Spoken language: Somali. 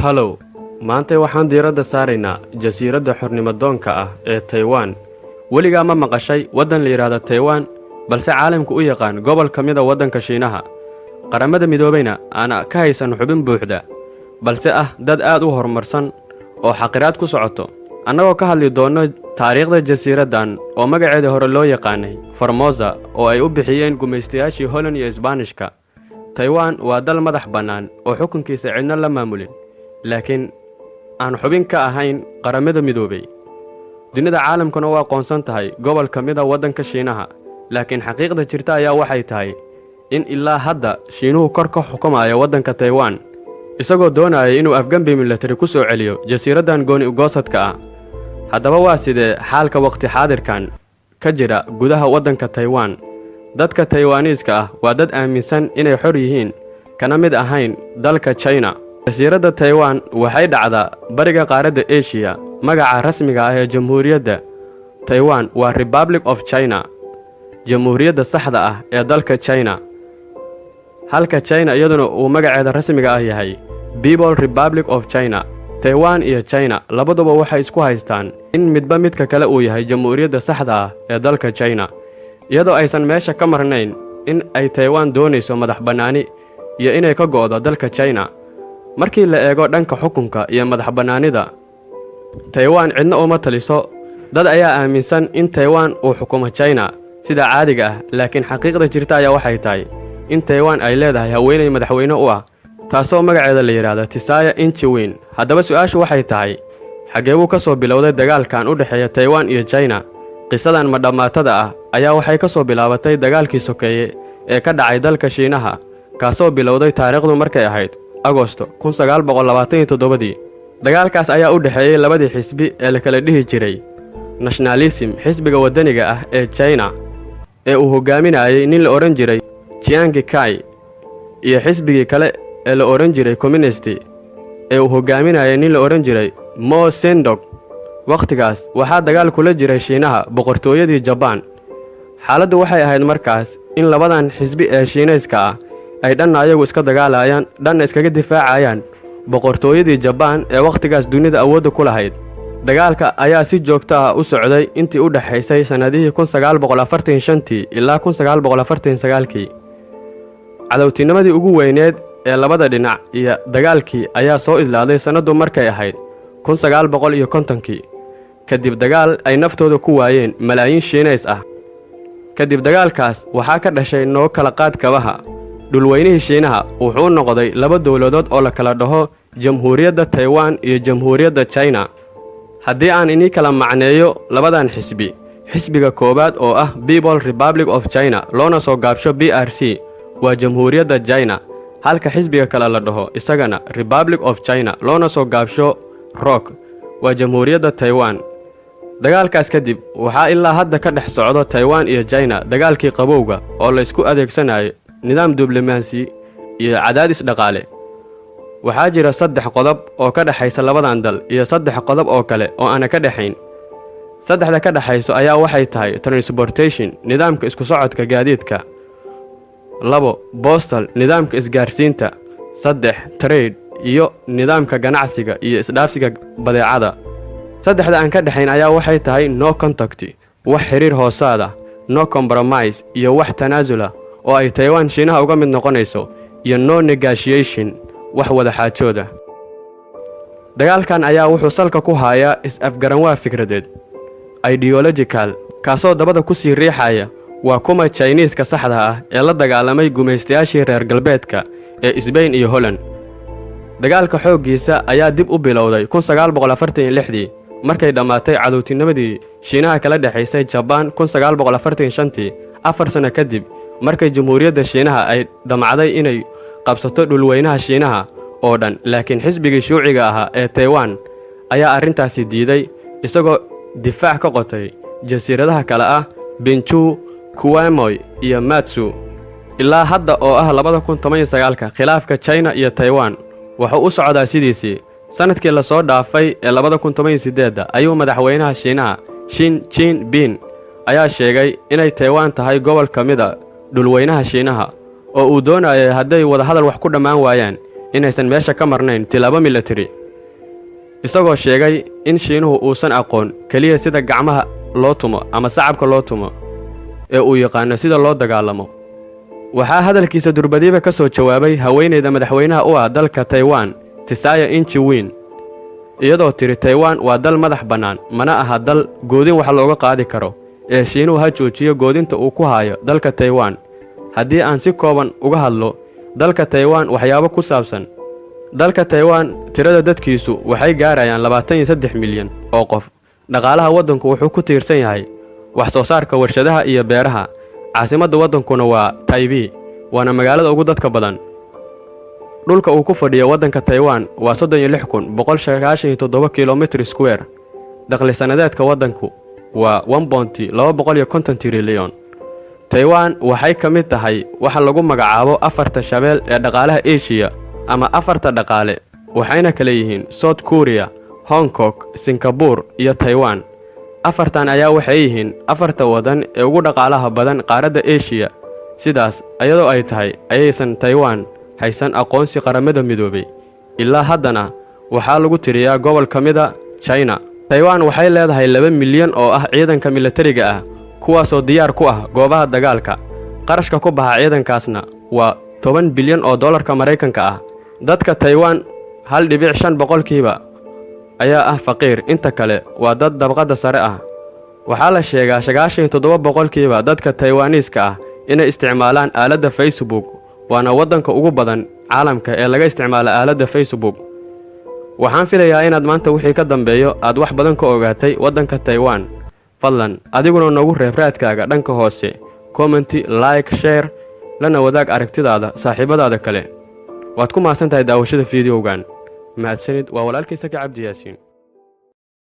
Halow, maanta waxaan diiradda saaraynaa jasiiradda xornimadoonka ah ee Taiwan. Weligaa ma maqashay waddan la yidhaahdo Taiwan, balse caalamku u yaqaan gobol ka mida waddanka Shiinaha, Qaramada Midoobeyna aana ka haysan xubin buuxda, balse ah dad aad u horumarsan oo xaqiraad ku socoto? Annagoo ka hadli doonno taariikhda jasiiraddan oo magaceeda hore loo yaqaanay Formosa, oo ay u bixiyeen gumaystayaashii Holland iyo Isbaanishka. Taiwan waa dal madax bannaan oo xukunkiisa cidna la maamulin, laakiin aan xubin ka ahayn Qaramada Midoobey. Dunida caalamkuna u aqoonsan tahay gobol ka mida waddanka Shiinaha, laakiin xaqiiqda jirta ayaa waxay tahay in ilaa hadda Shiinuhu kor ka xukumayo waddanka Taiwan, isagoo doonaya inuu afgembi militari ku soo celiyo jasiiraddan gooni ugoosadka ah. Haddaba waa sidee xaalka waqti xaadirkan ka jira gudaha waddanka Taiwan? Dadka Taiwaniiska ah waa dad aaminsan inay xor yihiin, kana mid ahayn dalka China. Jasiiradda Taiwan waxay dhacdaa bariga qaaradda Eshiya. Magaca rasmiga ah ee Jamhuuriyadda Taiwan waa Republic of China, jamhuuriyadda saxda ah ee dalka China, halka China iyaduna uu magaceeda rasmiga ah yahay People Republic of China. Taiwan iyo China labaduba waxay isku haystaan in midba midka kale uu yahay jamhuuriyadda saxda ah ee dalka China, iyadoo aysan meesha ka marnayn in ay Taiwan doonayso madax bannaani iyo inay ka go'do dalka China. Markii la eego dhanka xukunka iyo madax bannaanida, Taiwan cidna uma taliso. Dad ayaa aaminsan in Taiwan uu xukumo China sida caadiga ah, laakiin xaqiiqda jirta ayaa waxay tahay in Taiwan ay leedahay haweeney madaxweyne u ah, taasoo magaceeda la yidhaahdo Tisaya Inchiwin. Haddaba su-aashu waxay tahay, xaggee buu ka soo bilowday dagaalkan u dhexeeya Taiwan iyo China? Qisadan madhammaatada ah ayaa waxay ka soo bilaabatay dagaalkii sokeeye ee ka dhacay dalka Shiinaha, kaasoo bilowday taariikhdu markay ahayd Agosto 1927-dii. Dagaalkaas ayaa u dhexeeyey labadii xisbi ee la kala dhihi jiray Nationalism, xisbiga waddaniga ah ee China ee uu hogaaminayay nin la odhan jiray Chiang Kai, iyo xisbigii kale ee la odhan jiray Communist ee uu hogaaminayay nin la odhan jiray Mao Zedong. Wakhtigaas waxaa dagaal kula jiray Shiinaha boqortooyadii Jabaan. Xaaladdu waxay ahayd markaas in labadan xisbi ee Shiinayska ah ay dhanna ayagu iska dagaalayaan, dhanna iskaga difaacayaan boqortooyadii Jabaan ee wakhtigaas dunida awoodda ku lahayd. Dagaalka ayaa si joogto ah u socday intii u dhexaysay sannadihii 1945-tii ilaa 1949-kii. Cadowtinimadii ugu weyneed ee labada dhinac iyo dagaalkii ayaa soo idlaaday sannaddu markay ahayd 1950-kii, kadib dagaal ay naftooda ku waayeen malaayiin Shiinays ah. Kadib dagaalkaas waxaa ka dhashay noo kala qaad kabaha. Dhulweynihii Shiinaha wuxuu noqday laba dowladood oo la kala dhaho Jamhuuriyadda Taiwan iyo Jamhuuriyadda China. Haddii aan inii kala macneeyo labadan xisbi, xisbiga koowaad oo ah People Republic of China, loona soo gaabsho PRC, waa Jamhuuriyadda China, halka xisbiga kale la dhaho isagana Republic of China, loona soo gaabsho ROC, waa Jamhuuriyadda Taiwan. Dagaalkaas kadib waxaa ilaa hadda ka dhex socdo Taiwan iyo China dagaalkii qabowga oo la isku adeegsanayo nidaam diblomaasi iyo cadaadis dhaqaale. Waxaa jira saddex qodob oo ka dhexaysa labadan dal iyo saddex qodob oo kale oo aana ka dhexayn. Saddexda ka dhexayso ayaa waxay tahay: transportation, nidaamka isku socodka gaadiidka; labo, postal, nidaamka isgaarsiinta; saddex, trade iyo nidaamka ganacsiga iyo isdhaafsiga badeecada. Saddexda aan ka dhexayn ayaa waxay tahay no contact, wax xiriir hoosaada; no compromise, iyo wax tanaasula oo ay Taiwan Shiinaha uga mid noqonayso; iyo no negotiation, wax wada xaajooda. Dagaalkan ayaa wuxuu salka ku hayaa is-afgaranwaa fikradeed, ideological, kaasoo dabada ku sii riixaya waa kuma Jiniiska saxda ah ee la dagaalamay gumaystayaashii reer galbeedka ee Isbayn iyo Holland. Dagaalka xooggiisa ayaa dib u bilowday 1946-dii, markay dhammaatay cadowtinimadii Shiinaha kala dhexaysay Jabaan 1945-tii, 4 sano kadib markay Jamhuuriyadda Shiinaha ay damcday inay qabsato dhulweynaha Shiinaha oo dhan, laakiin xisbigii shuuciga ahaa ee Taiwan ayaa arrintaasi diiday, isagoo difaac ka qotay jasiiradaha kale ah Benju, Kuwamoy iyo Matsu. Ilaa hadda oo ah 2019-ka, khilaafka China iyo Taiwan wuxuu u socdaa sidiisii. Sanadkii lasoo dhaafay ee 2018-da ayuu madaxweynaha Shiinaha Xi Jinping ayaa sheegay inay Taiwan tahay gobol ka mid a dhulweynaha Shiinaha, oo uu doonayay hadday wadahadal wax ku dhammaan waayaan inaysan meesha ka marnayn tilaabo military. Isagoo sheegay in Shiinuhu uusan aqoon keliya sida gacmaha loo tumo ama sacabka loo tumo ee uu yaqaano sida loo dagaalamo. Waxaa hadalkiisa durbadiiba ka soo jawaabay haweeneyda madaxweynaha u ah dalka Taiwan, Tsai Ing-wen, iyadoo tiri Taiwan waa dal madax bannaan, mana aha dal goodin wax looga qaadi karo ee Shiinuhu ha joojiyo goodinta uu ku hayo dalka Taiwan. Haddii aan si kooban uga hadlo dalka Taiwan waxyaabo ku saabsan dalka Taiwan, tirada dadkiisu waxay gaarayaan 23 milyan oo qof. Dhaqaalaha waddanku wuxuu ku tiirsan yahay wax soo saarka warshadaha iyo beeraha. Caasimadda waddankuna waa Taipei, waana magaalada ugu dadka badan. Dhulka uu ku fadhiyo waddanka Taiwan waa 36,197 kilomitir square. Dakhli sanadeedka waddanku waa 1.250 trilyan. Taiwan waxay ka mid tahay waxa lagu magacaabo afarta shabeel ee dhaqaalaha Asia ama afarta dhaqaale, waxayna kala yihiin South Korea, Hong Kong, Singapore iyo Taiwan. Afartan ayaa waxay yihiin afarta waddan ee ugu dhaqaalaha badan qaaradda Asia. Sidaas iyadoo ay tahay ayaysan Taiwan haysan aqoonsi Qaramada Midoobay. Ilaa haddana waxaa lagu tiriyaa gobol ka mid a China. Taiwan waxay leedahay 2 milyan oo ah ciidanka militariga ah, kuwaasoo diyaar ku ah goobaha dagaalka. Qarashka ku baxa ciidankaasna waa 10 bilyan oo dollarka Maraykanka ah. Dadka Taiwan 1.5% ayaa ah faqiir, inta kale waa dad dabaqadda sare ah. Waxaa la sheegaa 97% dadka Taiwaniiska ah inay isticmaalaan aaladda Facebook, waana waddanka ugu badan caalamka ee laga isticmaalo aaladda Facebook. Waxaan filayaa inaad maanta wixii ka dambeeyo aad wax badan ka ogaatay waddanka Taiwan. Fadlan adiguna noogu reeb raadkaaga dhanka hoose, comment, like, share, lana wadaag aragtidaada saaxiibadaada kale. Waad ku mahadsan tahay daawashada fiidiyowgan. Mahadsanid. Waa walaalkiisa ka Cabdi Yaasiin.